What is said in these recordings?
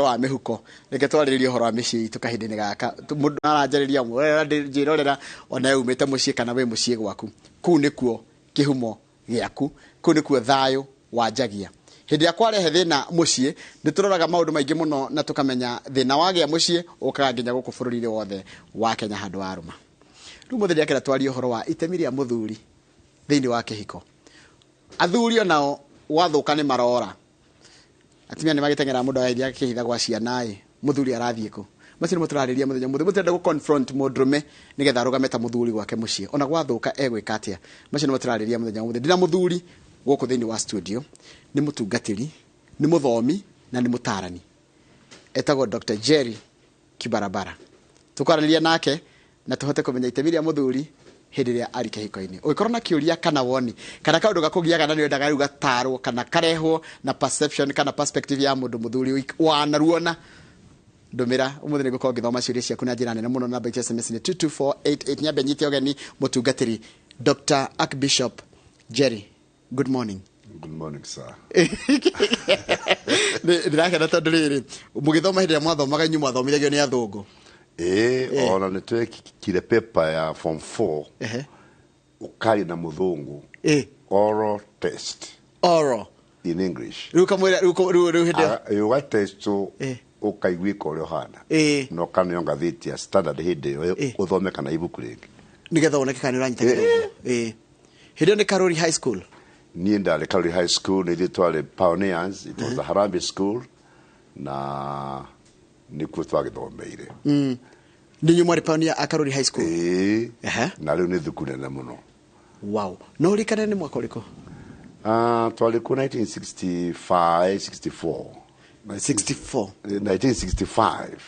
Wa mĩhuko, reke twarĩrĩrie ũhoro wa mĩciĩ itũ kahinda-inĩ gaka. Mũndũ aranjarĩria njĩrorera ona umĩte mũciĩ kana wĩ mũciĩ gwaku, kũu nĩkuo kĩhumo gĩaku, kũu nĩkuo thayũ wanjagia. Hĩndĩ ĩrĩa kwarehe thĩna mũciĩ, nĩ tũroraga maũndũ maingĩ mũno na tũkamenya thĩna wagĩa mũciĩ ũkaga nginya gũkũ bũrũri-inĩ wothe wa Kenya handũ wa rũma. Rĩu mũthĩ ndĩrakĩenda twarie ũhoro wa itemi rĩa mũthuri thĩinĩ wa kĩhiko. Athuri onao gwathũka nĩ marora. Atumia nĩ magĩteng'eraga mũndũ agagĩthiĩ akĩhitha gwa ciana ĩ, mũthuri arathiĩ kũ? Macio nĩmo tũrarĩrĩria mũthenya ũmũthĩ. Mũtirenda gũ confront mũndũrũme nĩgetha arũgame ta mũthuri gwake mũciĩ. Ona gwathũka egwĩka atĩa? Macio nĩmo tũrarĩrĩria mũthenya ũmũthĩ. Ndĩna mũthuri gũkũ thĩinĩ wa studio, nĩ mũtungatĩri, nĩ mũthomi na nĩ mũtarani. Etagwo Dr. Jerry Kibarabara. Tũkwaranĩria nake na tũhote kũmenya itemi rĩa mũthuri hĩndĩ ĩrĩa arĩ kĩhiko-inĩ. Ũngĩkorwo na kĩũria kana woni kana kaũndũ gakũgiaga na nĩ wendaga rĩu gatarwo kana karehwo na perception kana perspective ya mũndũ mũthuri wanaruona, ndũmĩra. Ũmũthĩ nĩ ngũkorwo ngĩthoma ciũria ciaku na njĩra nene mũno. Namba itũ ya SMS nĩ 22488. Nyambe nyite ũgeni mũtungatĩri Dr. Archbishop Jerry. Good morning. Good morning, sir. Ndĩrakena tondũ rĩrĩ mũgĩthoma, hĩndĩ ĩrĩa mwathomaga inyuĩ mwathomithagio nĩ athũngũ. Ĩĩ, ona nĩ twekire paper ya form 4 ũkaria na mũthũngũ, oral test. Oral. In English. Rĩu kamwĩra rĩu hĩndĩ ĩyo. Ũgatestwo, ũkaiguĩka ũrĩa ũhana, na ũkaneo ngathĩti ya Standard hĩndĩ ĩyo, ũthome kana ibuku rĩngĩ. Nĩgetha woneke kana nĩ ũranyita gĩthũngũ. Hĩndĩ ĩyo nĩ Karori High School. Niĩ ndarĩ Karori High School, nĩ ithuĩ twarĩ pioneers. It was a Harambee school na nĩkuo twagĩthomeire. Nĩ inyuĩ mwarĩ pioneer a Karori High School? Ĩĩ. Na rĩu nĩ thukuru nene mũno. Wow. No ũririkane nĩ mwaka ũrĩkũ? Ah, twarĩ kuo 1965, 64. 64? 1965.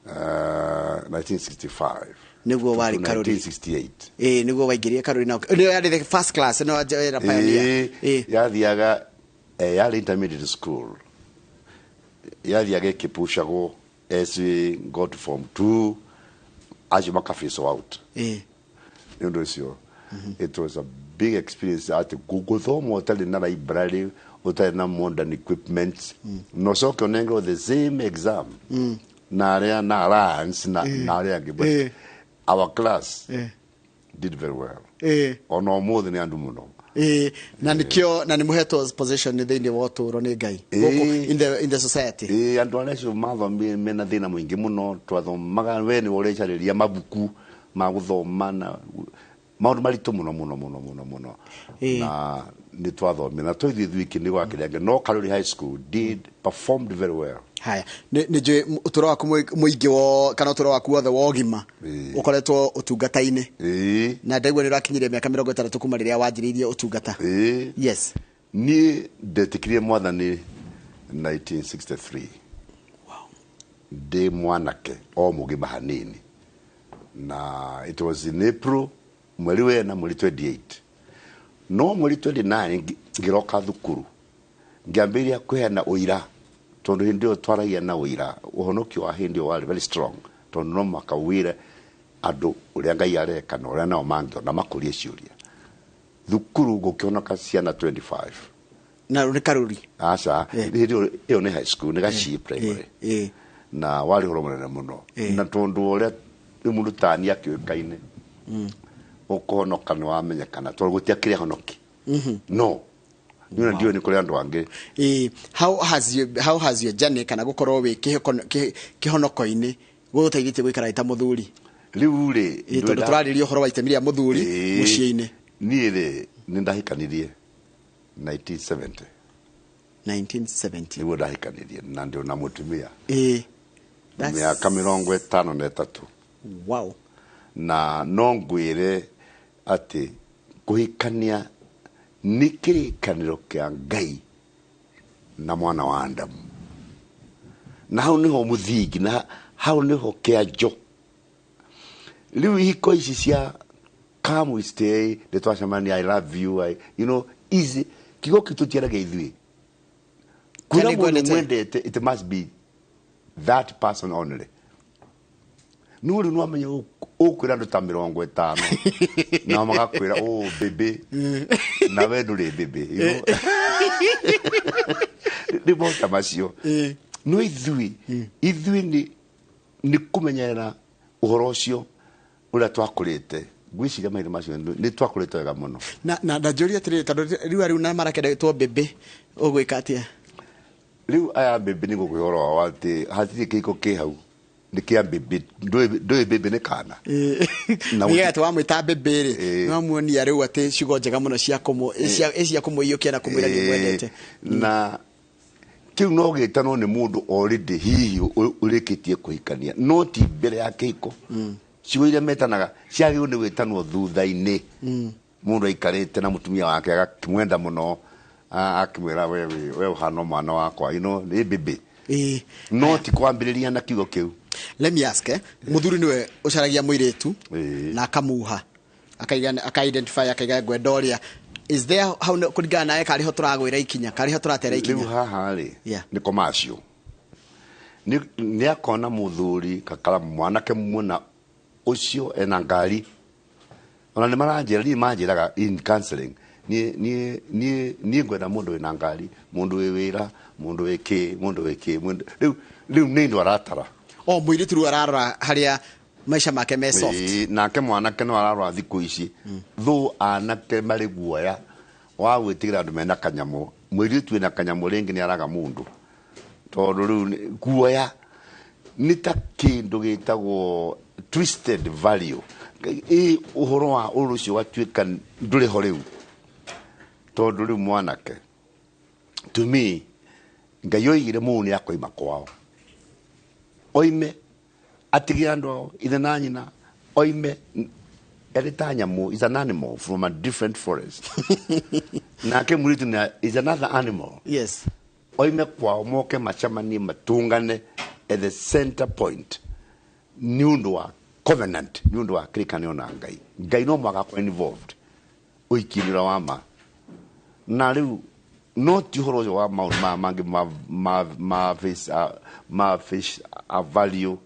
1965. Nĩguo warĩ To Karori. 1968. Ĩĩ, nĩguo waingĩrire Karori na nĩyo yarĩ the first class no wera pioneer. Ĩĩ, yathiaga yarĩ intermediate school, yathiaga ĩkĩpushagwo as we got to form 2, acio makaphase out. Nĩ ũndũ ũcio it was a big experience atĩ gũthoma ũtarĩ na library, ũtarĩ na modern equipment, na ũcoke ũnengerwo the same exam na arĩa na alliance na arĩa angĩ, but our class did very well. Ona ũmũthĩ nĩ andũ mũno. Ĩĩ, na nĩkĩo na nĩ mũhetwo position thĩinĩ wa ũtũũro nĩ Ngai gũkũ in the society. Ĩĩ, andũ arĩa acio mathomire mena thĩna mũingĩ mũno. Twathomaga we nĩ ũrecarĩria mabuku ma gũthoma na maũndũ maritũ mũno mũno mũno mũno mũno. Na nĩ twathomire na twaithuĩ ithuiki nĩ gwakĩrĩ angĩ, no Karori High School did performed very well. Haya, nĩ njũĩ ũtũũro waku mũingĩ wo kana ũtũũro waku wothe wa ũgima ũkoretwo ũtungata-inĩ. Na ndaigua nĩ ũrakinyirie mĩaka 60 kuma rĩrĩa wanjĩrĩirie ũtungata. Ĩĩ. Niĩ ndetĩkirie Mwathani 1963 ndĩ mwanake o mũgima hanini, na it was in April, mweri wena, mweri 28, no mweri 29 ngĩroka thukuru ngĩambĩrĩria kũheana ũira, tondũ hĩndĩ ĩyo twaragia na ũira. Ũhonokio wa hĩndĩ ĩyo warĩ very strong, tondũ no mũhaka wĩre andũ ũrĩa Ngai areka na ũrĩa nao mangĩona makũrie ciũria. Thukuru gũkĩhonoka ciana 25. Na nĩ Karori? Aca, hĩndĩ ĩyo nĩ high school, nĩ Gacii Primary. Na warĩ ũhoro mũnene mũno, na tondũ ũrĩa rĩu mũndũ tani akĩũĩkaine ũkũhonoka nĩ wamenyekana, tondũ gũtiakĩrĩ ahonoki no niĩ ndiũĩ nĩ kũrĩ andũ angĩ. Ĩĩ, how has your journey kana gũkorwo wĩ kĩhonoko-inĩ gũgũteithĩtie gũikara wĩ ta mũthuri? Rĩu rĩ, Ĩĩ, tondũ tũrarĩria ũhoro wa itemi rĩa mũthuri mũciĩ-inĩ. Niĩ rĩ, nĩ ndahikanirie 1970. 1970? Nĩguo ndahikanirie na ndĩ na mũtumia mĩaka 53. Na no ngwĩre atĩ kũhikania nĩ kĩrĩkanĩro kĩa Ngai na mwana wa Adamu, na hau nĩho mũthingi na hau nĩho kĩanjo. Rĩu ihiko ici cia come we stay, nĩ twacemania, I love you, I, you know easy, kiugo kĩu tũtiaragia ithuĩ. Kwĩra Kana mũndũ ngwendete. mwendete, it must be that person only. No rĩu nĩwamenya ũkwĩra andũ ta 50 nao magakwĩra, "Oh baby," na we ndũrĩ baby, you know? Nĩ maũndũ ta macio. No ithuĩ, ithuĩ nĩ kũmenyerera ũhoro ũcio ũrĩa twakũrĩte. Ngwĩciria mahinda macio nĩ twakũrĩte wega mũno. Na njũrie atĩrĩrĩ, tondũ rĩu na marakenda gwĩtwo mbĩmbĩ, ũgwĩka atĩa? Rĩu aya mbĩmbĩ nĩ gũkũhe ũhoro wao atĩ hatirĩ kĩhiko kĩ hau, nĩ kĩa mbĩmbĩ. Ndũĩ mbĩmbĩ nĩ kana. Na nĩgetha atĩ wamwĩta mbĩmbĩ rĩ, nĩwamuonia rĩu atĩ ciugo njega mũno cia cia kũmũiyũkia na kũmwĩra nĩ ũmwendete. Na kĩu no gĩtanwo nĩ mũndũ already hihi ũrĩkĩtie kũhikania, no ti mbere ya kĩhiko. Ciugo iria metanaga ciagĩrĩirwo nĩ gwĩtanwo thutha-inĩ, mũndũ aikarĩte na mũtumia wake agakĩmwenda mũno, akĩmwĩra we ũhana mwana wakwa, nĩ mbĩmbĩ. No ti kwambĩrĩria na kiugo kĩu. Let me ask, mũthuri nĩwe ũcaragia mũirĩtu na akamuha, akaiga, aka-identify, akaiga ngwenda ũrĩa. Is there hau kũringana nawe karĩ ho tũragwĩra ikinya, karĩ ho tũratera ikinya? Rĩu haha rĩ, nĩ commercial. Nĩ akona mũthuri kakara mwanake mũna ũcio ena ngari, ona nĩ maranjĩra, niĩ manjĩraga in counseling, niĩ ngwenda mũndũ wĩna ngari, mũndũ wĩ wĩra, mũndũ wĩ kĩ, mũndũ wĩ kĩ, rĩu nĩ indo aratara. O mũirĩtu rĩu ararora harĩa maica make me soft. Ĩĩ, nake mwanake no ararora thikũ ici. Thũ anake marĩ guoya wa gwĩtigĩra andũ mena kanyamũ. Mũirĩtu wĩna kanyamũ rĩngĩ nĩ araga mũndũ, tondũ rĩu guoya nĩ ta kĩndũ gĩtagwo twisted value. Ĩ ũhoro wa ũndũ ũcio watuĩka ndũrĩ ho rĩu, tondũ rĩu mwanake, to me, Ngai oigire mũndũ nĩ akoima kwao, oime atige andũ ao, ithe na nyina, oime arĩ ta nyamũ, is an animal from a different forest. Nake mũirĩtu nĩ is another animal. Oime kwao, moke macemanie, matũngane at the center point, nĩ ũndũ wa covenant, nĩ ũndũ wa kĩrĩkanĩro na Ngai. Ngai no mũhaka akorwo involved ũikinĩ ũrĩa wa ma. Na rĩu no ti ũhoro ũcio wa maũndũ maya mangĩ ma face a value,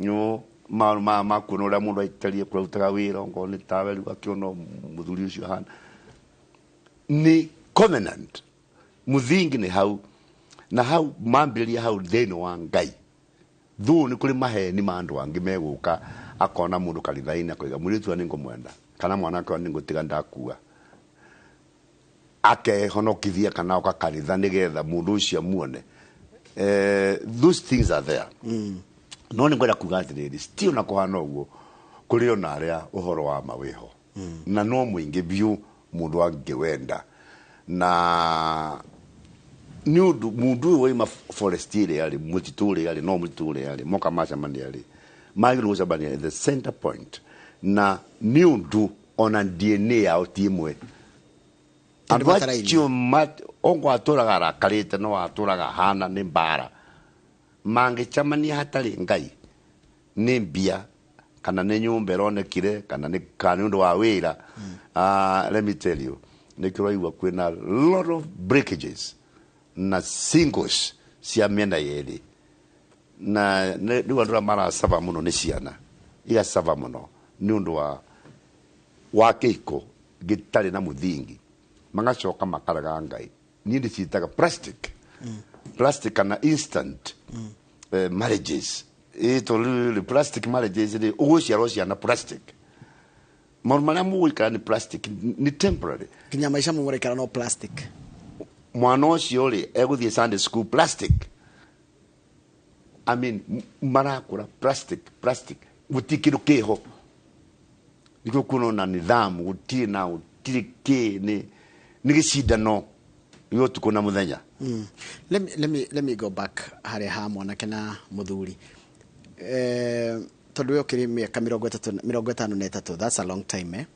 no maũndũ maya ma kuona ũrĩa mũndũ aikarie, kũrĩa wĩra, ongorwo nĩ tawe rĩu akĩona mũthuri ũcio hana nĩ covenant. Mũthingi nĩ hau, na hau mambĩrĩria hau thĩinĩ wa Ngai. Thũ nĩ kũrĩ maheni ma andũ angĩ megũka, akona mũndũ kanitha-inĩ akoiga mũirĩtu ũyũ nĩngũmwenda, kana mwanake ũyũ nĩngũtiga ndakua, akehonokithia kana oka kanitha nĩgetha mũndũ ũcio amuone. Those things are there. No nĩ ngwenda kuga atĩrĩrĩ, still na kũhana ũguo, kũrĩ ona arĩa ũhoro wa ma wĩho, na no mũingĩ biũ mũndũ angĩwenda, na nĩ ũndũ mũndũ ũyũ waima forest ĩrĩa rĩ, mũtitũ ũrĩa rĩ, no mũtitũ ũrĩa rĩ, moka macemania rĩ, magĩrĩirwo gũcemania at the center point, na nĩ ũndũ ona DNA yao ti ĩmwe. Tondũ Andũ matarainie. acio ongwa atũraga arakarĩte, no atũraga hana nĩ mbara, mangĩcemania hatarĩ Ngai, nĩ mbia kana nĩ nyũmba ĩronekire, kana nĩ ũndũ wa wĩra. Let me tell you, nĩ kĩraigua kwĩna lot of breakages na singles cia mĩena yerĩ, na rĩu andũ arĩa maracaba mũno nĩ ciana igacaba mũno nĩ ũndũ wa kĩhiko gĩtarĩ na mũthingi, magacoka makarega Ngai. Niĩ ndĩciĩtaga plastic kana instant marriages. Ĩ tondũ rĩu plastic marriages rĩ, ũgũciarwo ciana plastic, maũndũ marĩa mũgũikara nĩ plastic, nĩ temporary. Nginya maica mo mũraikara no plastic. Mwana ũcio rĩ, egũthiĩ Sunday school plastic. I mean, marakũra plastic, plastic, gũtirĩ kĩndũ kĩho, nĩkĩo kuona na nidhamu gũtirĩ, na gũtirĩ kĩ, nĩ gĩcindano gĩa ũtukũ na mũthenya. Let me go back harĩa ha mwanake na mũthuri, tondũ we ũkĩrĩ mĩaka 30, 53, that's a long time, eh?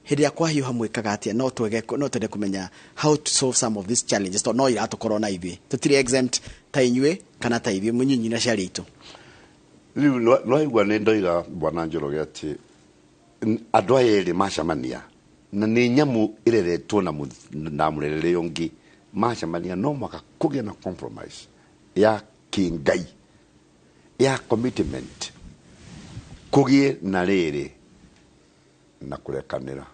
Hĩndĩ ĩrĩa kwahiũha mwĩkaga atĩa? No twege, no twende kũmenya how to solve some of these challenges, tondũ no iratũkorwo na ithuĩ tũtirĩ exempt ta inyuĩ kana ta ithuĩ mũnyinyi na ciarĩ itũ. Rĩu nwaigua nĩ ndoiga, bwana Njoroge, atĩ andũ aya erĩ macemania, na nĩ nyamũ ĩreretwo na mũrerere ũngĩ, macemania no mwaka kũgĩa na compromise ya kĩngai, ya commitment, kũgĩe na rĩrĩ na kũrekanĩra.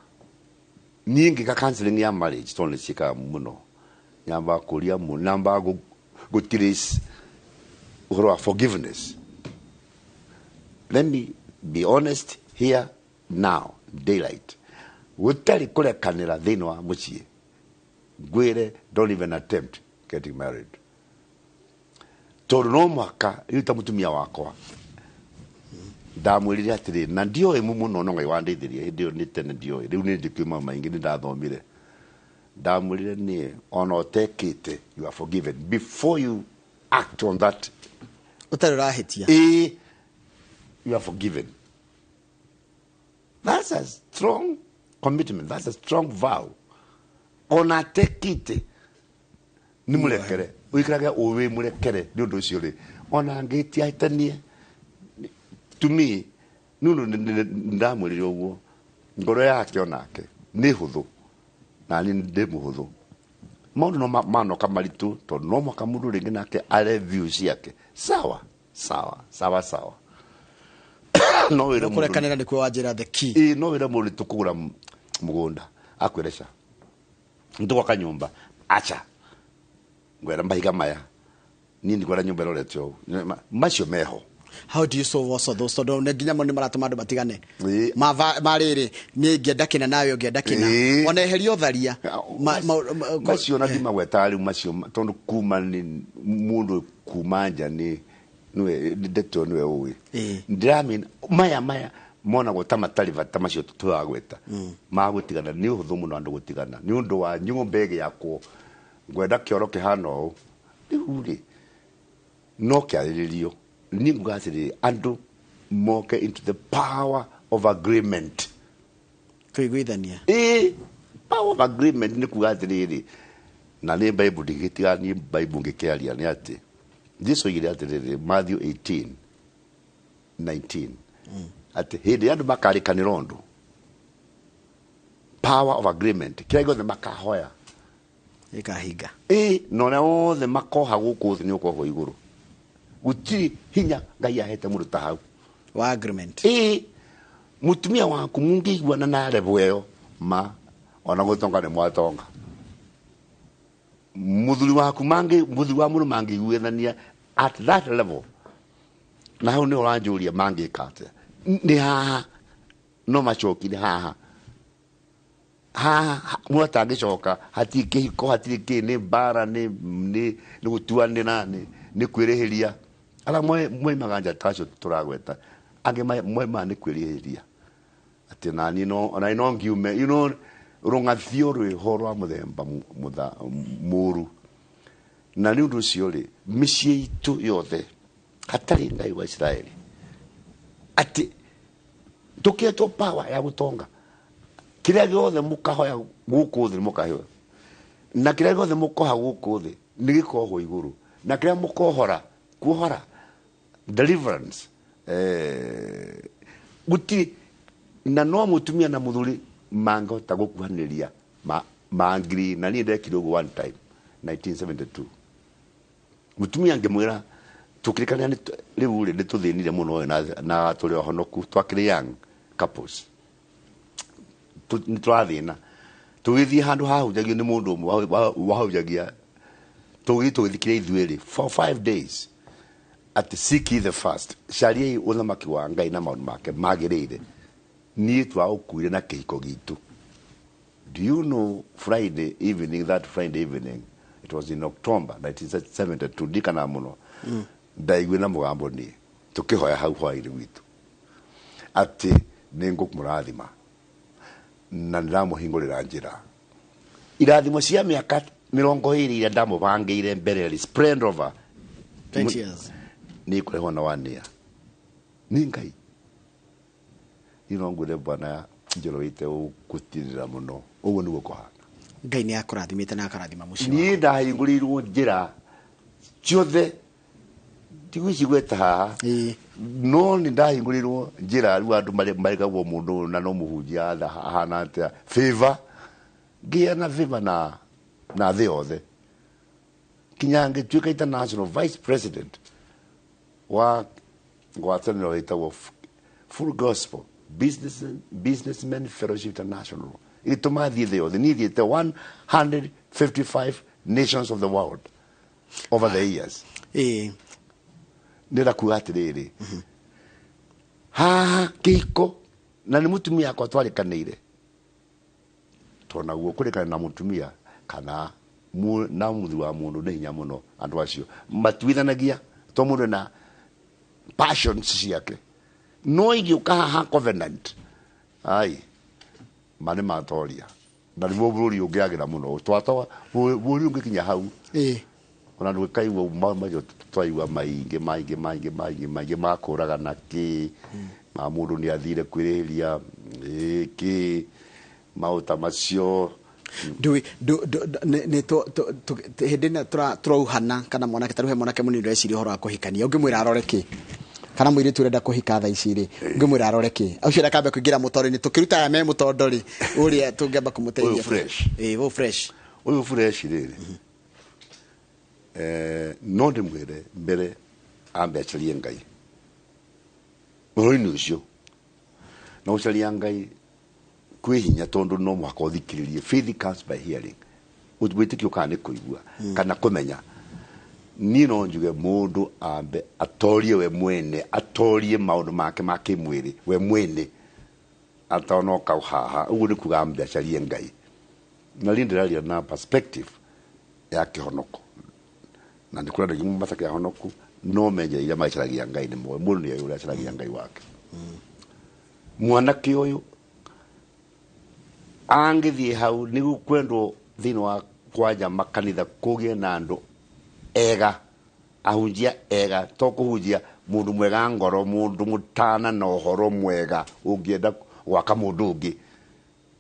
Niĩ ngĩka counseling ya marriage, tondũ nĩ ciĩkaga mũno, nyambaga kũria, nyambaga gũtrace Ũhoro wa forgiveness, let me be honest here now, daylight, gũtarĩ kũrekanĩra thĩinĩ wa mũciĩ, ngwĩre, don't even attempt getting married, tondũ no mũhaka rĩu ta mũtumia wakwa ndamwĩrire atĩrĩ, na ndioĩ mũno, no Ngai wandeithirie. Hĩndĩ ĩyo nĩ tene, ndioĩ rĩu nĩ njĩkĩ maũndũ maingĩ nĩ ndathomire. Ndamwĩrire niĩ ona ũtekĩte, you are forgiven before you act on that. Ũtarĩ ũrahĩtia. Ĩĩ, you are forgiven. That's a strong commitment, that's a strong vow. Ona atekĩte nĩ mũrekere, ũikarage ũwĩ mũrekere. Nĩ ũndũ ũcio rĩ, ona angĩtiahĩtanie, to me, nĩ ũndũ ndamwĩrire ũguo, ngoro yake onake nĩ hũthũ na niĩ ndĩ mũhũthũ. Maũndũ no manoka maritũ, tondũ no mũhaka mũndũ rĩngĩ nake are view ciake. Sawa sawa sawa sawa, no wĩre no mũndũ kũrekanĩra nĩkuo wanjĩra the key. Ĩĩ, no wĩre mũndũ tũkũgũra mũgũnda, akwĩre ca, nĩtũgwaka nyũmba, aca, ngwera mahiga maya, niĩ ndikwenda nyũmba ĩrorete ũũ. Macio meho. How do you solve also those, tondũ nĩ nginya mo nĩ maratũma andũ matigane? Ĩĩ. Marĩrĩ niĩ ngĩenda kĩna nawe ũngĩenda kĩna. Ĩĩ. Ona eheria ũtharia. Macio na ndimagwetaga rĩu macio, tondũ kuma nĩ mũndũ kuma nja nĩ nĩwe ndeto nĩwe ũĩ. Ĩĩ. Ndĩramenya maya monagwo ta matarĩ bata, macio tũragweta ma gũtigana nĩ ũhũthũ mũno andũ gũtigana nĩ ũndũ wa nyũmba ĩgĩakwo, ngwenda kĩoro kĩhana ũũ. Rĩu rĩ, no kĩarĩrĩrio. Niĩ nguga atĩrĩrĩ, andũ moke into the power of agreement. Kũiguithania. Ĩĩ, power of agreement nĩ kuga atĩrĩrĩ, na nĩ Bible, ndingĩtiga niĩ Bible ngĩkĩaria, nĩ atĩ Jesu oigire atĩrĩrĩ, Matthew 18 19, atĩ hĩndĩ ĩrĩa andũ makarĩkanĩra ũndũ, power of agreement, kĩrĩa gĩothe makahoya ĩkahinga. Ĩĩ, na ũrĩa wothe makoha gũkũ thĩ nĩ ũkohwo igũrũ. Gũtirĩ hinya Ngai ahete mũndũ ta hau wa agreement. Ĩĩ, mũtumia waku mũngĩiguana na level ĩyo, ma ona gũtonga nĩ mwatonga. Mũthuri waku mangĩ, mũthuri wa mũndũ mangĩiguithania at that level, na hau nĩ ũranjũria mangĩka atĩa? Nĩ haha no macokire haha haha, mũndũ atangĩcoka, hatirĩ kĩhiko, hatirĩ kĩ, nĩ mbara, nĩ gũtuanĩra, nĩ kwĩrĩhĩria. Arĩa moimaga nja ta acio tũragweta, angĩ moimaga nĩ kwĩrĩhĩria atĩ nani no ona no ngiume, rũng'athio rwĩho rwa mũthemba mũru. Na nĩ ũndũ ũcio rĩ, mĩciĩ itũ yothe hatarĩ Ngai wa Isiraeli, atĩ tũkĩetwo power ya gũtonga, kĩrĩa gĩothe mũkahoya gũkũ thĩ nĩ mũkaheo, na kĩrĩa gĩothe mũkoha gũkũ thĩ nĩ gĩkohwo igũrũ, na kĩrĩa mũkohora, kuohora, deliverance, gũtirĩ na no mũtumia na mũthuri mangĩhota gũkuhanĩrĩria mangiri. Na niĩ ndekire ũguo one time 1972, mũtumia ngĩmwĩra tũkĩrĩkanĩra rĩu rĩ, nĩ tũthĩnire mũno na tũrĩ ohonoku, twakĩrĩ young couples, nĩ tũrathĩna. Tũgĩthiĩ handũ hahunjagio nĩ mũndũ ũmwe wahunjagia, tũgĩthiĩ tũgĩthikĩrĩria ithuĩ for 5 days atĩ seek ye the first, cariai ũthamaki wa Ngai na maũndũ make magĩrĩire. Niĩ twaũkuire na kĩhiko gitũ. Do you know, Friday evening, that Friday evening, it was in October 1972, ndikana mũno, ndaiguire na mũgambo niĩ tũkĩhoya hau hwaĩ-inĩ gwitũ atĩ nĩ ngũmũrathima na nĩndamũhingũrĩra njĩra, irathimo cia mĩaka 20 iria ndamũbangĩire mbere rĩ, spread over 20 years. Nĩ ikũrehwo na one year nĩ Ngai. Niĩ no ngwĩre bwana Njoroite ũgũtirĩra mũno, ũguo nĩguo kũhana. Ngai nĩ akũrathimĩte na akarathima mũciĩ waku. Niĩ ndahingũrĩirwo njĩra ciothe, ndigwĩcigweta haha. No nĩ ndahingũrĩirwo njĩra. Rĩu andũ marĩkagwo mũndũ ũyũ na no mũhunjia ahana atĩa, favor, ngĩgĩa na favor na thĩ yothe, kinya ngĩtuĩka international vice president wa ngwatanĩro ĩtagwo Full Gospel Businessmen Fellowship International, ĩgĩtũma thiĩ thĩ yothe. Niĩ thiĩte 155 nations of the world over the years. Ndĩrenda kuga atĩrĩrĩ, haha kĩhiko na nĩ mũtumia akwa twarĩkanĩire, tondũ naguo kũrĩkana na mũtumia kana na mũthuri wa mũndũ nĩ hinya mũno. Andũ acio matuithanagia to mũndũ ena passions ciake, no ingĩũka haha covenant ai ma nĩ matoria, na nĩguo bũrũri ũngĩagĩra mũno twatoa bũrũri ũngĩkinya hau. Ona ndũkaigua macio twaigua maingĩ maingĩ maingĩ maingĩ maingĩ makũragana kĩ ma mũndũ nĩ athire kwĩrĩhĩria kĩ maũta macio. Ndũĩ nĩ hĩndĩ ĩno tũrauhana kana mwanake, tarĩu he mwanake mũnini ũreciria ũhoro wa kũhikania, ũngĩmwĩra arore kĩ? Kana mũirĩtu ũrenda kũhika thaa ici rĩ, ũngĩmwĩra arore kĩ? Ũcio ndakambe kũingĩra mũtoro-inĩ, tũkĩruta aya me mũtondo rĩ, ũrĩa tũngĩamba kũmũteithia? Ũyũ fresh. Ĩĩ, ũyũ fresh. Ũyũ fresh rĩrĩ, no ndĩmwĩre mbere ambe acarie Ngai ũhoro-inĩ ũcio, na gũcaria Ngai kwĩ hinya tondũ no mũhaka ũthikĩrĩrie. Faith comes by hearing, wĩtĩkio kana nĩ kũigua kana kũmenya. Niĩ no njuge mũndũ ambe atorie we mwene, atorie maũndũ make ma kĩmwĩrĩ we mwene atanoka haha. Ũguo nĩ kuga ambe acarie Ngai, na niĩ ndĩraria na perspective ya kĩhonoko, na nĩ kũrĩ andũ aingĩ matakĩ ahonoku no menjera iria magĩcaragia Ngai. Nĩ moĩ mũndũ nĩ ũrĩa acaragia Ngai wake. Mwanake ũyũ angĩthiĩ hau nĩ gũkwendwo thĩinĩ wa kwanja makanitha kũgĩe na andũ ega, ahunjia ega, to kũhunjia mũndũ mwega ngoro, mũndũ mũtana na ũhoro mwega ũngĩenda gwaka mũndũ ũngĩ.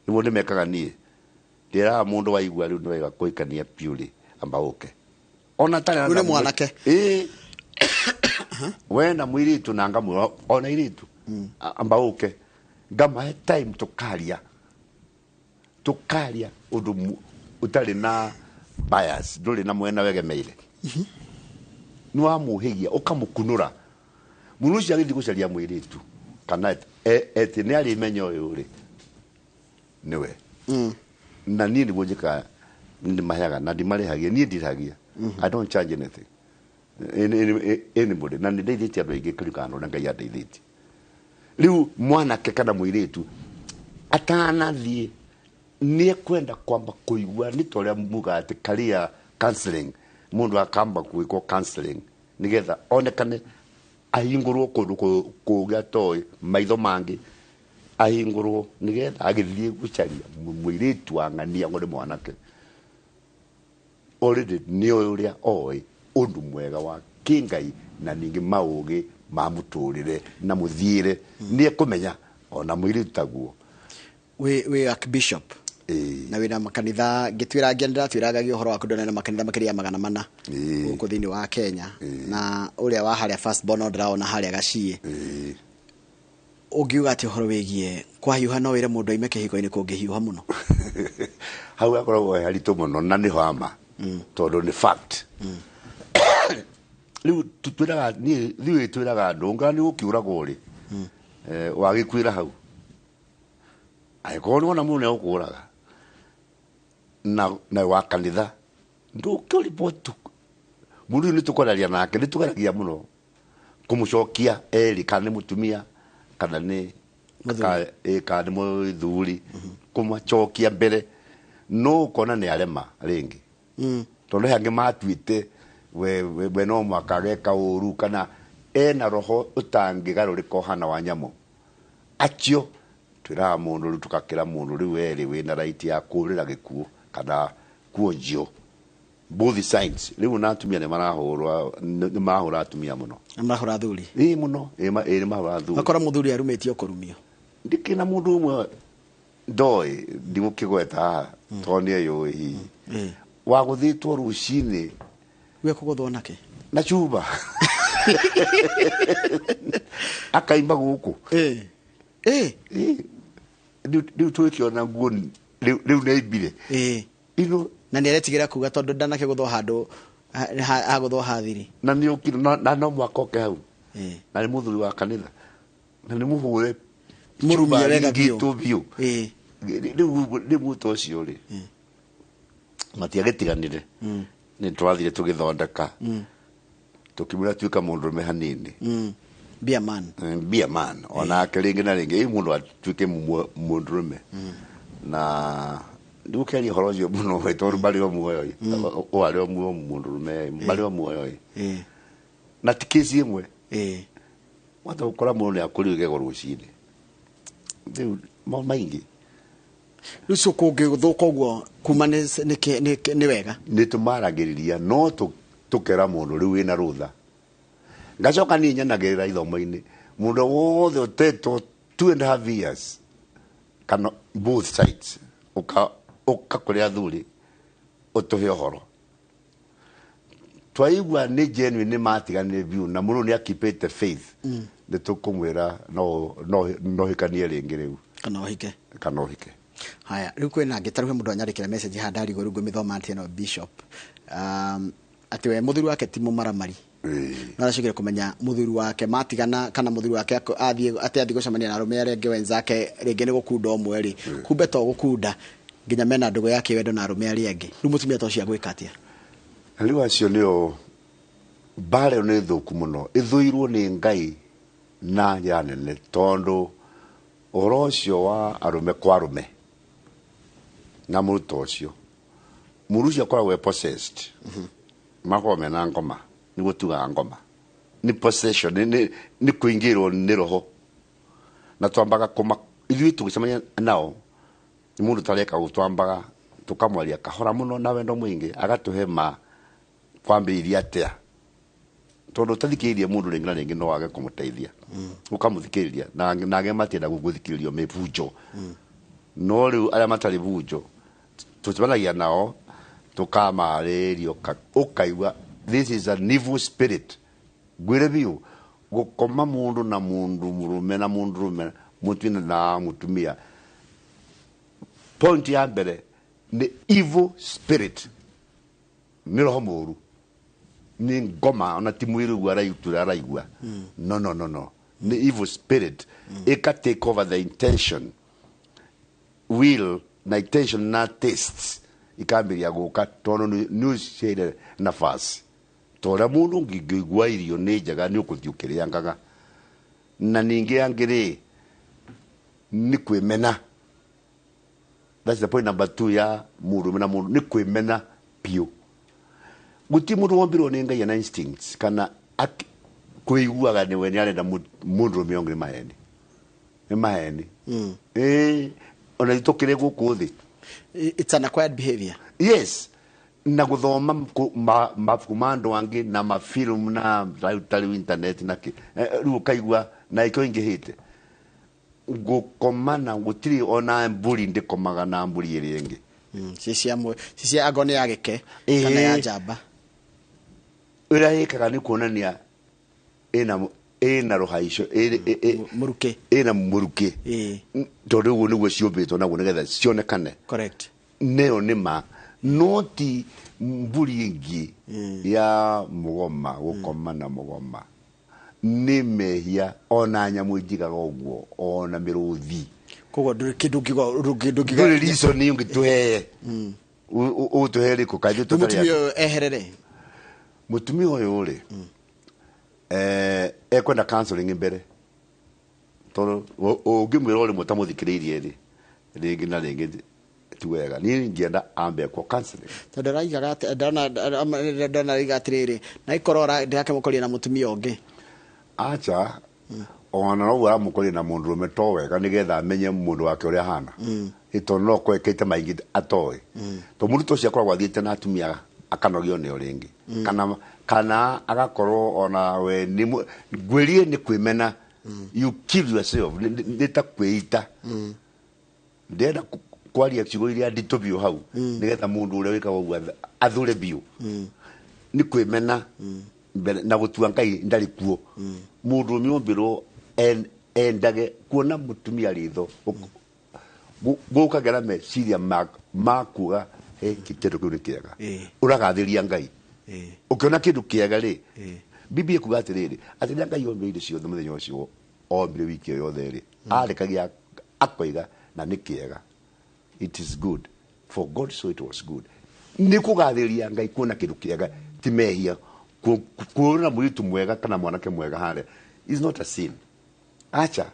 Nĩguo nĩmekaga. Niĩ ndĩraga mũndũ waigua rĩu nĩ wega kũhikania piũ rĩ, amba ũke ona tarĩ Rĩu nĩ mwanake. Ĩĩ, we na mũirĩtu na ngamwĩra ona irĩtu amba ũke, ngamahe time tũkaria, tũkaria ũndũ ũtarĩ na bias, ndũrĩ na mwena wegemeire, nĩ wamũhĩgia ũkamũkunũra mũndũ ũcio agĩthiĩ gũcaria mũirĩtu kana eti nĩ arĩmenya ũyũ rĩ nĩwe. Na niĩ nĩguo njĩkaga, nĩ maheaga na ndimarĩhagia, niĩ ndirĩhagia. I don't charge anything anybody, na nĩ ndeithĩtie andũ aingĩ kũringana na ũrĩa Ngai andeithĩtie. Rĩu mwanake kana mũirĩtu atanathiĩ nĩ ekwenda kwamba kũigua nĩ ta ũrĩa mugaga atĩ career counseling, mũndũ akamba gwĩkwo counseling nĩgetha onekane ahingũrwo kũndũ kũngĩ atoĩ, maitho mangĩ ahingũrwo nĩgetha agĩthiĩ gũcaria mũirĩtu wa ng'ania ngo nĩ mwanake already nĩ oĩ ũrĩa oĩ ũndũ mwega wa kĩngai na ningĩ maũgĩ ma mũtũrĩre na mũthiĩre nĩ ekũmenya ona mũirĩtu taguo. Wĩ archbishop. Ĩĩ. Na wĩna makanitha ngĩtuĩra ndĩratwĩrangagia ũhoro waku, ndona na makanitha makĩria ya 400 gũkũ thĩinĩ wa Kenya, na ũrĩa wa harĩa first born no ndĩraona harĩa Gaciĩ. Ũngiuga atĩ ũhoro wĩgiĩ kwahiũha, no wĩre mũndũ aime kĩhiko-inĩ kũngĩhiũha mũno? Hau hakoragwo he haritũ mũno na nĩho ama tondũ nĩ fact. Rĩu twĩraga niĩ ithuĩ twĩraga andũ ũngĩona nĩ gũkiũragwo rĩ, wagĩkuĩra hau angĩkorwo nĩ wona mũndũ nĩ egũkũraga na wa kanitha ndũkĩriboti mũndũ ũyũ, nĩ tũkwararia nake, nĩ tũgeragia mũno kũmũcokia erĩ, kana nĩ mũtumia kana nĩ kana nĩ mũthuri, kũmacokia mbere no ũkona nĩ arema rĩngĩ tondũ he angĩ matuĩte we no mũhaka ageka ũru kana ena roho ũtangĩgarũrĩka ũhana wa nyamũ. Acio twĩraga mũndũ rĩu, tũgakĩra mũndũ rĩu werĩ wĩna right ya kũrĩra gĩkuũ kana kuonjio, both sides. Rĩu na atumia nĩ marahũrwa, nĩ marahũra atumia mũno. Nĩ marahũra athuri? Ĩĩ mũno, ĩĩ nĩ marahũra athuri. Makora mũthuri arumĩtio kũrumio. Ndikĩ na mũndũ ũmwe ndoĩ ndigũkĩgweta haha tondũ nĩ eyũĩ hihi wagũthĩtwo rũcinĩ. We kũgũthwo nake? Na cuba akaimba gũkũ. Ĩĩ ĩĩ. Ĩĩ. Rĩu twĩkĩona nguo rĩu nĩ aimbire ino. Na nĩ aretigĩra kuga tondũ ndanakĩgũthwo handũ hagũthwo hathiri. Na nĩ ũkire na no mwaka oke hau na nĩ mũthuri wa kanitha na nĩ mũhũre Mũrumie cuba wega biũ. ringĩtwo biũ. Rĩu mũto ũcio rĩ matiagĩtiganire, nĩ twathire tũgĩthondeka. Tukimwira tuika mundu hanini. Be a man. Be a man. Onake ringi na ringi ĩ mundu atuike mundurume. Na ndigukeria horo ucio muno we tondu mari o muoyo o ari o muoyo mundurume mari o muoyo. Na ti kesi imwe. Wata gukora mundu ni akuri igego rucini riu mo maingi riu cio kungithuka uguo kuma ni wega ni tumaragiriria no tukera mundu riu wina rutha ngacoka ni nyanagirira ithomo-ini mundu wothe utetwo 2.5 years kana both sides uka kuri athuri utuhe uhoro twaigua ni genuine ni matiganire biu na mundu ni akipite faith ni tukumwira no no no hikanie ringi riu kana uhike kana uhike. Haya riu kwina angi taruhe mundu anyandikira message ha ndarigwo riu ngwimithoma ati no bishop ati we muthuri wake ti mumaramari no aracokire kumenya muthuri wake matigana kana muthuri wake athie ati athie gucemania na arume aria angi wenzake ringi ni gukunda umwe ri kumbe to gukunda nginya mena ndugu yake wendo na arume aria angi riu mutumia to cia gwika atia riu acio nio mbara ni thuku muno ithuirwo ni Ngai na njira nene tondu uhoro ucio wa arume kwa arume na muruto ucio muru ucio akoragwo possessed makoragwo mena ngoma niguo tugaga ngoma ni possession ni kuingirwo ni roho na twambaga kuma ithuĩ tũgĩcemania nao ni mundu tareka ũguo twambaga tukamwaria kahora muno na wendo mwingi agatuhe ma kwambĩrĩria atĩa tondu ũtathikĩrĩirie mundu rĩngĩ na rĩngĩ no wage kũmũteithia ũkamũthikĩrĩria na angĩ matienda gũthikĩrĩrio mĩbunjo no rĩu arĩa matarĩ bunjo tũcemanagia nao tukamarĩria ũkaigua this is an evil spirit ngwĩre biũ gũkoma mundu na mundu mũrũme na mundu rũme mũtumia na mũtumia point ya mbere ni evil spirit ni roho mũru ni ngoma ona ti mwĩrĩ ũguo araigua araigua no no no no ni evil spirit ĩka take over the intention will na intention na tastes ikambĩrĩria gũka tondũ nĩ ũciheire nafasi ta ũrĩa mũndũ ũngĩigua irio nĩ njega nĩ ũkũthiĩ ũkĩrĩangaga na ningĩ angĩ rĩ nĩ kwĩmena. That's the point number 2 ya mũndũ na mũndũ nĩ kwĩmena biũ guti mundu wombirwo ni Ngai na instincts kana kuiguaga ni we ni arenda mundu rume ongi maheni ni maheni ona itukire guku thi. It's an acquired behavior. Yes, na guthoma mabuku ma andu angi na mafilm na tari internet na ki riu ukaigua na ikio ingihite gukomana gutiri ona mburi ndikomaga na mburi iri ingi cicia ago ni ya gike kana ya njamba uria ikaga ni kuonania ina ruhaico muruke ina muruke tondu uguo niguo ciumbitwo naguo nigetha cionekane. Correct. Neo ni ma no ti mburi ingi ya mugoma gukoma na mugoma ni mehia ona nyamu njigaga uguo ona miruthi koguo nduri kindu ngiuga nduri reason ungituhe utuhe riku kaithu tutari mutumia eherere mutumia uyu ri ekwenda counseling mbere tondu ungimwira uri mutamuthikiriirie ri ringi na ringi ti wega ni ngienda ambe kwa counseling tondu raigaga ndona raiga atiriri na ikorwo ndirakemukoria na mutumia ungi acha ona no aramukoria na mundu rume to wega nigetha amenye mundu wake uria hana ito no kwekete maingi atoe to mundu to ciakoragwo athiite na atumia akanogio nio ringi kana agakorwo ona we ni ngwirie ni kwimena you kill yourself ni ta kwita ndenda kwaria ciugo iria nditũ biũ hau nigetha mundu uria wikaga uguo athure biũ ni kwimena na gutua Ngai ndari kuo mundu miombirwo endage kuona mutumia ritho gukagera meciria makuga he kitendo kiu ni kiega uragathiria Ngai ukiona kindu kiega ri Biblia kuga atiriri ati rĩrĩa Ngai ombire indo ciothe muthenya ucio ombire wiki ĩyo yothe ri arekagia akoiga na nĩ kiega. It is good for God, so it was good. Ni kugathiria Ngai kuona kindu kiega ti mehia Kuona mũirĩtu mwega kana mwanake mwega harĩa is not a sin. Acha,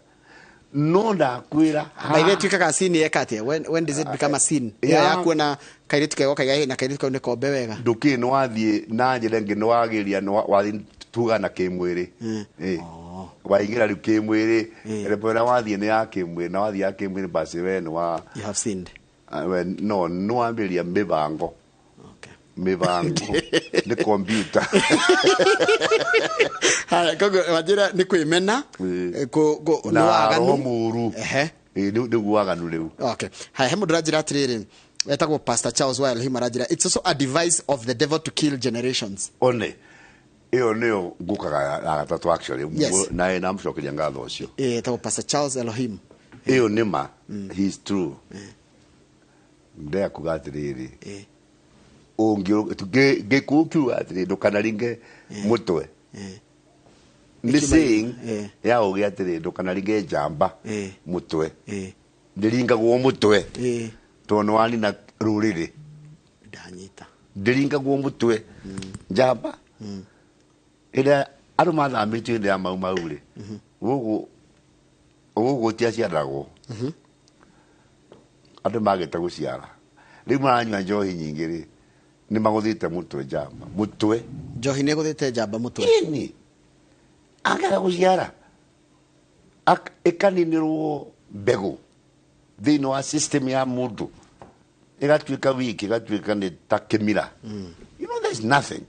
no ndakwĩra. By the way, tuikaga sin eka atia? When does it become a sin? Yeah. Ya kuona kairitu kego kaiga na kairitu kau nĩ kombe wega. Ndũkĩ nĩ wathiĩ na njĩra ĩngĩ, nĩ wagĩria, nĩ wathiĩ tuga na kĩmwĩrĩ. Waingĩra rĩu kĩmwĩrĩ, level ĩrĩa wathiĩ nĩ ya kĩmwĩrĩ, na wathiĩ ya kĩmwĩrĩ, basi we nĩ wa You have sinned. Ah, we no nĩ wambĩrĩria mĩbango. Mĩbango nĩ computer. Haya, koguo wanjĩra nĩ kwĩmena, nĩ na waganu. Roho mũru. Nĩguo waganu rĩu. Okay. Haya, he mũndũ ũranjĩra atĩrĩrĩ, etagwo Pastor Charles Wilhim, aranjĩra it's also a device of the devil to kill generations. One ĩyo nĩyo ngũkaga ya gatatũ actually. Yes. Na namũcokeria ngatho ũcio. Etagwo Pastor Charles Elohim. Ĩyo nĩ ma, he is true. Ndea kuga atĩrĩrĩ, gĩkuũ kiuga atĩrĩ, ndũkanaringe mũtwe. Nĩ saying ya ũgĩ atĩrĩ, ndũkanaringe njamba mũtwe. Ndĩringagwo mũtwe tondũ nĩ wanina rũrĩrĩ. Ndanyita. Ndĩringagwo mũtwe njamba. Ĩrĩa andũ mathamĩtio hĩndĩ ya Mau Mau rĩ, gũkũ gũkũ tiaciaragwo, andũ magĩte gũciara, rĩu maranyua njohi nyingĩ rĩ, nĩ magũthĩte mũtwe njamba mũtwe. Njohi nĩ ĩgũthĩte njamba mũtwe. Ĩni angĩaga gũciara, ĩkaninĩrwo mbegũ thĩinĩ wa system ya mũndũ, ĩgatuĩka weak, ĩgatuĩka nĩ ta kĩmira. You know, there's nothing.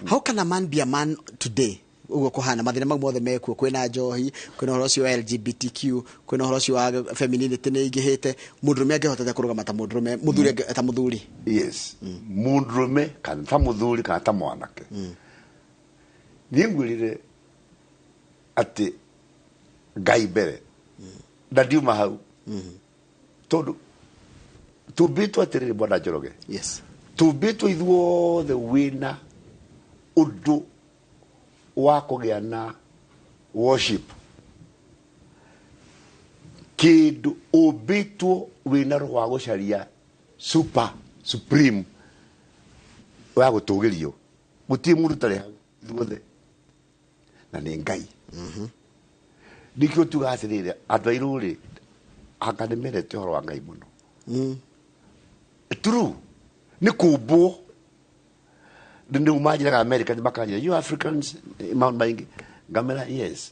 How can a man be a man today, ũguo kũhana mathĩna mau mothe mekuo, kwĩna njohi, kwĩna ũhoro ũcio wa LGBTQ, kwĩna ũhoro ũcio wa femininity nĩ ingĩhĩte, mũndũrũme angĩhotete kũrũgama ta mũndũrũme, mũthuri ta mũthuri? Yes, mũndũrũme kana ta mũthuri kana ta mwanake, niĩ ngwĩrire atĩ Ngai mbere na ndiuma hau, tondũ tũmbĩtwo atĩrĩrĩ, bwana Njoroge, tũmbĩtwo ithuothe wĩna ũndũ wa kũgĩa na worship, kĩndũ ũmbĩtwo wĩna roho wa gũcaria super supreme wa gũtũgĩrio. Gũtirĩ mũndũ ũtarĩ hau, ithuothe, na nĩ Ngai. Nĩkĩo tugaga atĩrĩrĩ, andũ airũ rĩ, anga nĩ mendete ũhoro wa Ngai mũno. True, nĩ kũmbwo. Nĩ manjĩraga America, nĩ makanjĩra, "You Africans," maũndũ maingĩ. Ngamera yes,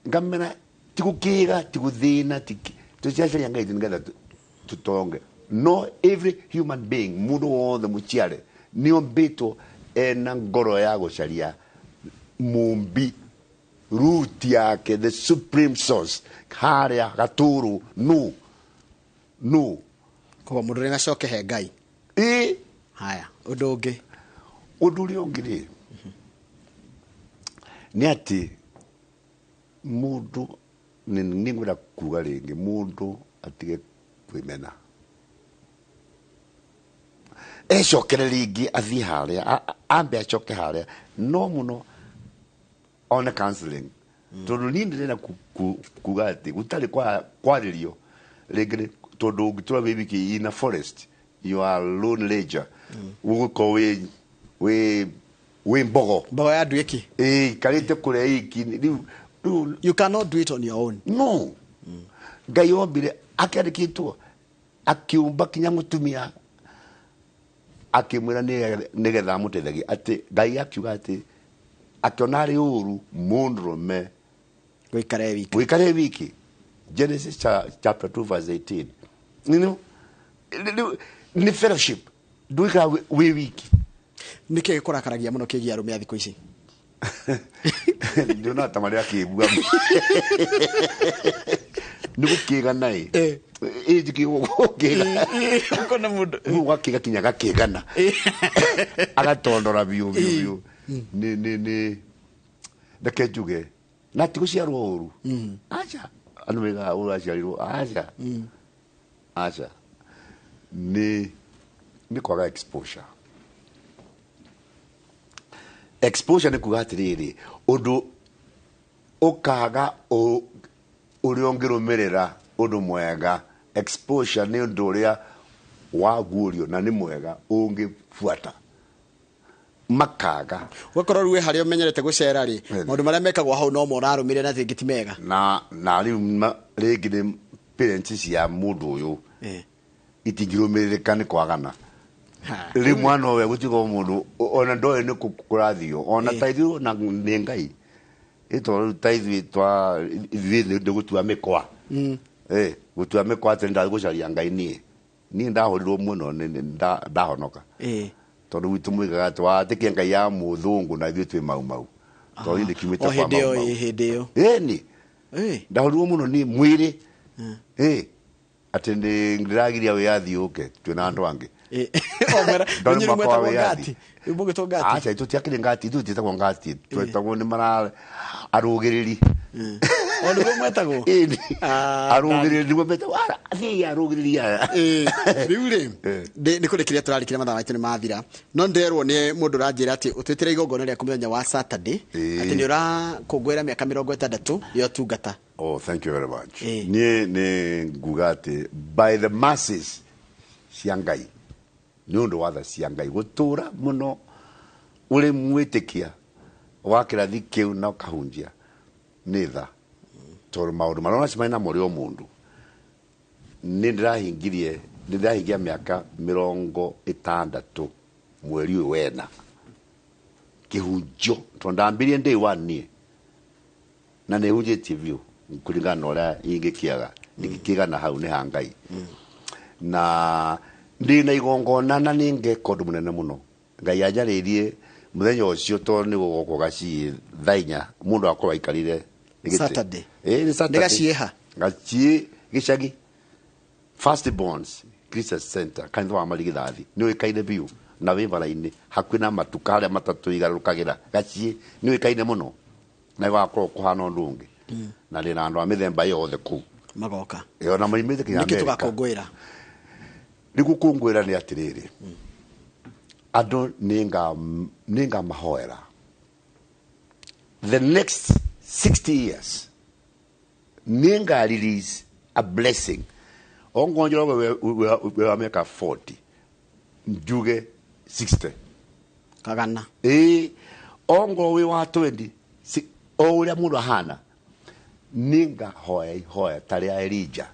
ngamera ti gũkĩga, ti gũthĩna, tũciacaria Ngai nĩgetha tũtonge. No every human being, mũndũ wothe mũciare nĩ ombĩtwo ena ngoro ya gũcaria mũmbi, root yake, the supreme source, harĩa gatũrũ no no. Koguo mũndũ rĩ gacoke he Ngai. Ĩ. Haya, ũndũ ũngĩ? Ũndũ ũrĩa ũngĩ rĩ, nĩ atĩ mũndũ, nĩ ngwenda kuga rĩngĩ, mũndũ atige kwĩmena, ecokere rĩngĩ, athiĩ harĩa ambe acoke harĩa no mũno one counseling, tondũ niĩ ndĩrenda kuga atĩ gũtarĩ kwarĩrio rĩngĩ tondũ ũngĩtũra wĩ wiki in a forest, you are lone ranger, ũgũkorwo wĩ mbogo. Mbogo ya nduĩki. Ĩ, ikarĩte kũrĩa iki rĩu. You cannot do it on your own. No Ngai ombire, akĩandĩkĩtwo, akiumba kinya mũtumia, akĩmwĩra nĩgetha amũteithagie, atĩ Ngai akiuga atĩ akĩona arĩ ũru mũndũrũme gũikara e wiki. Wikare wiki. Genesis chapter 2 verse 18. You know, nĩ fellowship, ndwikara wĩ wiki. Nĩ kĩ gĩkũrakaragia mũno kĩgiĩ arũme a thikũ ici? Ndĩona ta marĩa akĩigua nĩ gũkĩgana ĩ. Ĩ gũkĩga. Kona mũndũ rĩu gakĩga kinya gakĩgana, agatondora biũ biũ biũ. Nĩ reke njuge, na ti gũciarwo ũru, aca, andũ maigaga ũru aciarirwo, aca, aca, nĩ kwaga exposure. Exposure nĩ kuga atĩrĩrĩ, ũndũ ũkaga ũrĩa ũngĩrũmĩrĩra ũndũ mwega. Exposure nĩ ũndũ ũrĩa waguũrio na nĩ mwega ũngĩbuata. Makaga. Ũgakorwo rĩu wĩ harĩa ũmenyerete gũcera rĩ, Ĩni. maũndũ marĩa mekagwo hau no mo ũrarũmĩrĩra na rĩngĩ ti mega. Na rĩu rĩngĩ nĩ parents cia mũndũ ũyũ itingĩrũmĩrĩrĩka nĩ kwagana. Rĩu mwana ũyũ gũtiga mũndũ ona ndoĩ nĩ kũrathio ona ta ithuĩ na nĩ Ngai ĩtondũ rĩu ta ithuĩ twa ithuĩ nĩ gũtua mĩkwa. Gũtua mĩkwa atĩ ndathiĩ gũcaria Ngai niĩ. Niĩ ndahũrirwo mũno nĩ ndahonoka. Tondũ gwitũ moigaga atĩ watĩkia Ngai ya mũthũngũ na ithuĩ twĩ mau mau. Tondũ niĩ ndĩkiumĩte O kwa hĩndĩ mau ĩyo, mau. ĩ, hĩndĩ ĩyo. Ĩni. Ndahũrirwo mũno niĩ mwĩrĩ. Atĩ ndĩragiria wĩyathi ũke twĩna andũ angĩ. O mwera, Ndorĩ inyuĩ mwaka wa mwetagwo wĩyathi. ngati. Rĩu mũgĩtwo ngati. Aca, tũtiakĩrĩ ngati, ithuĩ tũtiĩtagwo ngati. Twetagwo nĩ mara arũgĩrĩri. O nĩguo mwetagwo? Ĩni. Arũgĩrĩri nĩguo metagwo. Ara, thiĩ arũgĩrĩri aya. Rĩu rĩ, nĩ kũrĩkĩria tũrarĩkĩria mathaa maitũ nĩ mathira. No nderwo nĩ mũndũ ũranjĩra atĩ ũtwĩtĩre igongona rĩaku mũthenya wa Saturday, atĩ nĩ ũrakũngũĩra mĩaka mĩrongo ĩtandatũ ya ũtungata. Oh, thank you very much. Niĩ nĩ nguga atĩ by the mercies cia Ngai, nĩ ũndũ wa tha cia Ngai gũtũra mũno ũrĩ mwĩtĩkia wa kĩrathi kĩu na ũkahunjia nĩ tha, tondũ maũndũ marĩa ũracemania namo ũrĩ o mũndũ. Nĩ ndĩrahingirie, nĩ ndĩrahingia mĩaka mĩrongo ĩtandatũ mweri ũyũ wena kĩhunjio, tondũ ndambirie day one niĩ na nĩ hunjĩtie biũ kũringana na ũrĩa ingĩkĩaga, ndingĩkĩgana hau nĩ ha Ngai. Na ndĩ na igongona na nĩ ngeka ũndũ mũnene mũno. Ngai anjarĩirie mũthenya ũcio tondũ nĩ gũgokwo gaciĩ thaa inya, mũndũ akorwo aikarire gĩtĩ. Saturday. Ĩĩ, nĩ Saturday. Nĩ gaciĩ ha? Gaciĩ gĩcagi. First Borns Christian Center, kanitha wa Marigithathi, nĩ ũĩkaine biũ na wĩ bara-inĩ hakuhĩ na matuka harĩa matatũ igarũrũkagĩra. Gaciĩ nĩ ũĩkaine mũno na gũgakorwo kũhana ũndũ ũngĩ. Na ndĩ na andũ a mĩthemba yothe kũu. Magoka. Ĩyo na moimĩte nginya Nĩkĩ Amerika. tũgakũngũĩra? Nĩ gũkũngũĩra nĩ atĩrĩrĩ, andũ nĩ ngamahoera the next 60 years nĩ nga release a blessing. Ongonjora we wa mĩaka 40 njuge 60. Kagana. Ĩĩ, ongorwo wĩ wa 20, o ũrĩa mũndũ ahana, nĩ ngahoya ihoya ta rĩa Elijah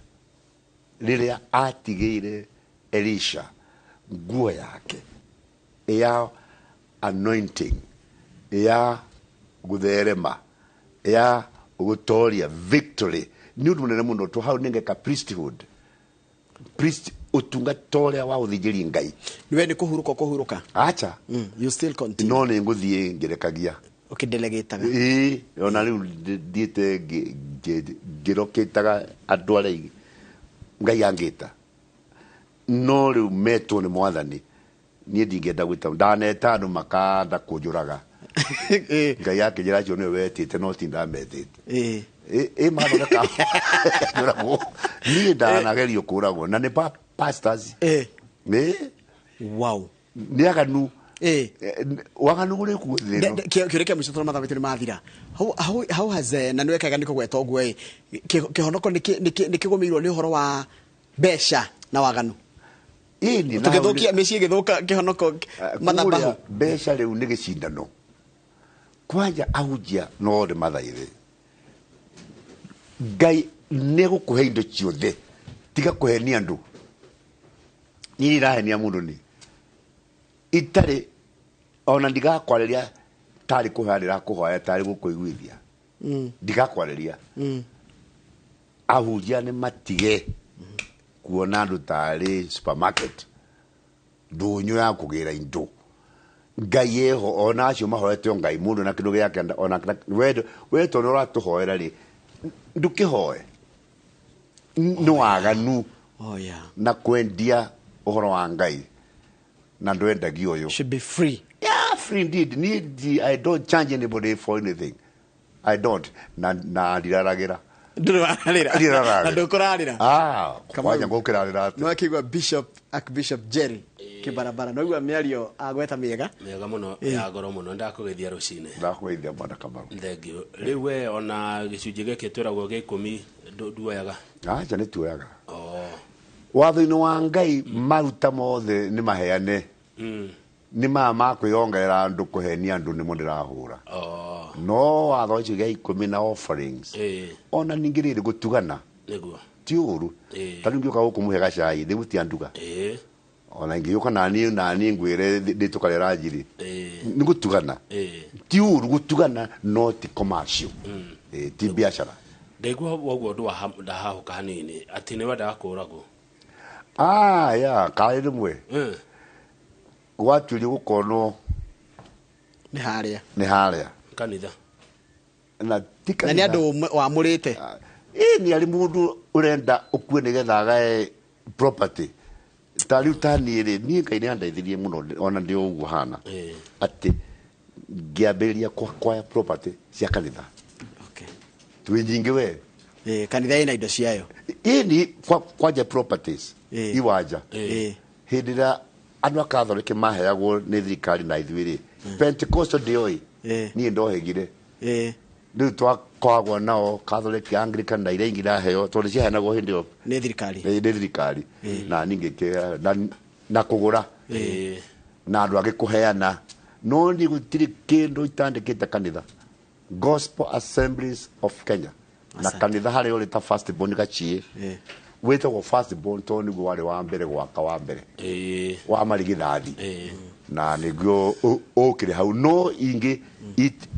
rĩrĩa atigĩire Elisha nguo yake ya anointing, ya gũtherema, ya gũtoria victory. Nĩ ũndũ mũnene mũno to hau nĩ ngeka priesthood, priest ũtungata ũrĩa wa ũthĩnjĩri Ngai. Nĩ we nĩ kũhurũka ũkũhurũka? Acha. You still continue. No nĩ ngũthiĩ ngĩrekagia. Ũkĩdelegataga. Ĩĩ, ona rĩu thiĩte ngĩrokĩtaga andũ arĩa Ngai angĩta, no rĩu metwo nĩ mwathani, niĩ ndingĩenda gwĩta. Ndaneta andũ makanda kũnjũraga. Ngai akĩnjĩra acio nĩwe wetĩte, no ti ndametĩte. Ĩ mathondeka njũragwo. Niĩ ndanagerio kũragwo na nĩ pastors. Nĩ nĩ aganu. Waganu ũrĩ kuo thĩ ĩno. Kĩũria kĩa mũico tondũ mathaa maitũ nĩ mathira. How has, na nĩ wekaga nĩ kũgweta ũguo ĩ, kĩhonoko nĩ kĩgũmĩirwo nĩ ũhoro wa mbeca na waganu? Ĩni, na Tũgĩthũkia mĩciĩ ĩgĩthũka kĩhonoko mathabahu. Kũrĩa mbeca rĩu nĩ gĩcindano. Kwanja ahunjia no nĩ mathaithe. Ngai nĩ egũkũhe indo ciothe, tiga kũhenia andũ. Niĩ ndĩrahenia mũndũ nĩ itarĩ ona ndigakwarĩria tarĩ kũhoya ndĩrakũhoya tarĩ gũkũiguithia. Ndigakwarĩria. Ahunjia nĩ matige kuona andũ tarĩ supermarket, ndũnyũ ya kũgĩra indo. Ngai eho, ona acio mahoete o Ngai mũndũ na kĩndũ gĩake, ona we tondũ ũratũhoera rĩ, ndũkĩhoe. Nĩ waganu. Oh, yeah. Na kwendia ũhoro wa Ngai na ndwendagia ũyũ. Should be free. Yeah, free indeed. Ni, I don't charge anybody for anything. I don't. Na ndiraragĩra. Ndũrĩ wararĩra. Ndirararĩra. Na ndũkũrarĩra. Kamau. Kwanja ngũkĩrarĩra atĩa? Nĩ wakĩigua Bishop, Archbishop Jerry Kĩbarabara. Nĩ waigua mĩario agweta mĩega? Mĩega mũno, ya goro mũno, ndakũgeithia rũcinĩ. Ndakũgeithia mwana Kamau. Thank you. Rĩu we ona gĩcunjĩ gĩkĩ twĩragwo gĩa ikũmi nduoyaga? Acha, nĩ tuoyaga. Watho-inĩ wa Ngai maruta mothe nĩ maheane. Nĩ maya ma kwĩongerera andũ kũhenia andũ nĩmo ndĩrahũra. No watho ũcio gĩa 10 na offerings. Ona ningĩ rĩrĩ gũtugana. Nĩguo. Ti ũru. Ta rĩu ngĩũka gũkũ mũhe gacai ndĩgũtia nduga. Ona ingĩũka nani ngwĩre ndĩtũkarĩra njiri. Nĩ gũtugana. Ti ũru gũtugana no ti commercial. Ti biacara. Ndaigua woguo ũndũ wa ndahahũka hanini atĩ nĩ wendaga kũũragwo. Ya karĩ rĩmwe. Gwatuĩrio gũkonwo nĩ harĩa. Nĩ harĩa. Kanitha. Na ti kanitha. Na nĩ andũ wamũrĩte. Nĩ arĩ mũndũ ũrenda ũkue nĩgetha agae property. Ta rĩu ta niĩ rĩ, niĩ Ngai nĩ andeithirie mũno ona ndĩ ũguo hana. Atĩ ngĩambĩrĩria kwaya property cia kanitha. Okay. Twĩ nyingĩ we. Kanitha ĩna indo ciayo. Ĩni kwanja properties. Iwanja. Hĩndĩ ĩrĩa andũ a Catholic maheagwo nĩ thirikari na ithuĩ rĩ, Pentecostal ndĩoĩ. Niĩ ndohĩgire. Rĩu twakoragwo nao Catholic, Anglican na iria ingĩ iraheo tondũ ciaheanagwo hĩndĩ ĩyo nĩ thirikari. Nĩ thirikari. Na niĩ na kũgũra. Na andũ angĩ kũheana. No niĩ gũtirĩ kĩndũ itandĩkĩte kanitha. Gospel Assemblies of Kenya. Na kanitha harĩa ũrĩ ta first born Gachie. Wĩtagwo first born tondũ nĩguo warĩ wa mbere gwaka wa mbere. Wa marigithathi. Na nĩguo ũkĩrĩ hau no ingĩ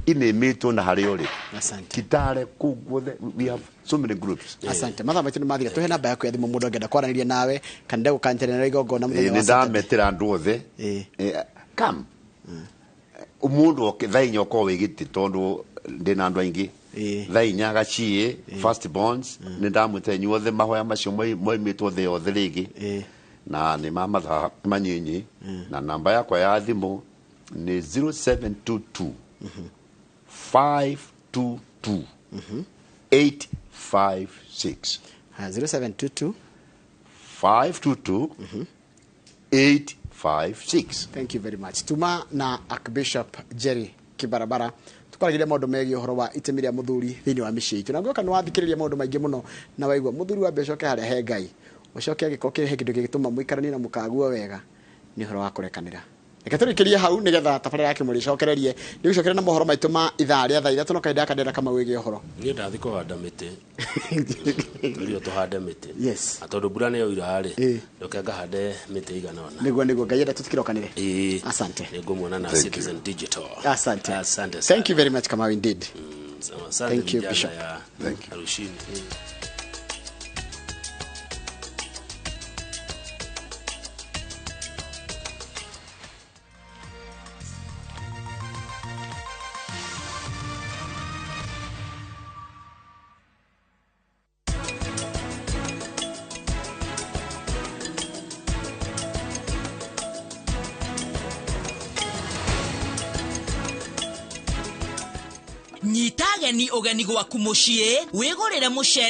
inĩmĩtwo na harĩa ũrĩ. Kitale kũu guothe we have so many groups. Asante. Mathaa maitũ nĩ mathira. Tũhe namba yaku ya thimũ mũndũ angĩenda kwaranĩria nawe kana ende gũkanyitanĩra igongona mũthenya wa Saturday. Nĩ ndametĩra andũ othe. Come. Mũndũ oke thaa inya ũkorwo wĩ gĩtĩ tondũ ndĩna andũ aingĩ. Thaa inya Gachie first bonds nĩ ndamwĩta inyuothe mahoya macio moimĩtwo thĩ yothe rĩngĩ. Na nĩ ma mathaa manyinyi. Na namba yakwa ya thimũ nĩ 0722 522 856. 0722 522 856. Thank you very much. Tuma na Archbishop Jerry Kibarabara tukwaragiria maundu megiĩ ũhoro wa itemi rĩa mũthuri thĩinĩ wa mĩciĩ itũ. Na ngũka nĩ wathikĩrĩria maũndũ maingĩ mũno na waigua mũthuri wa mbeca oke harĩa he Ngai ũcoke angĩkorwo kĩrĩ he kĩndũ gĩgĩtũma mũikaranie na mũkaguo wega nĩ ũhoro wa kũrekanĩra. Reke tũrĩkĩrie hau nĩgetha tabarĩra ya Kĩmũrĩ ĩcokererie. Nĩ gũcokeria na mohoro maitũ ma ithaa rĩa thaa 3 no kahinda gaka ndĩrenda Kamau wĩgie ũhoro. Niĩ ndathi kũhanda mĩtĩ. Rĩu tũhande mĩtĩ. Yes. Na tondũ mbura nĩ yoira rĩ, ndoke ngahande mĩtĩ igana ũna. Nĩguo Ngai enda tũtikirokanĩre. Asante. Nĩngũmuona na Citizen Digital. Asante. Asante. Thank you very much Kamau indeed. Asante. Thank you Bishop. Thank you. Arushini. Nyita ageni ũgeni gwaku mũciĩ wĩgũrĩre mũcere.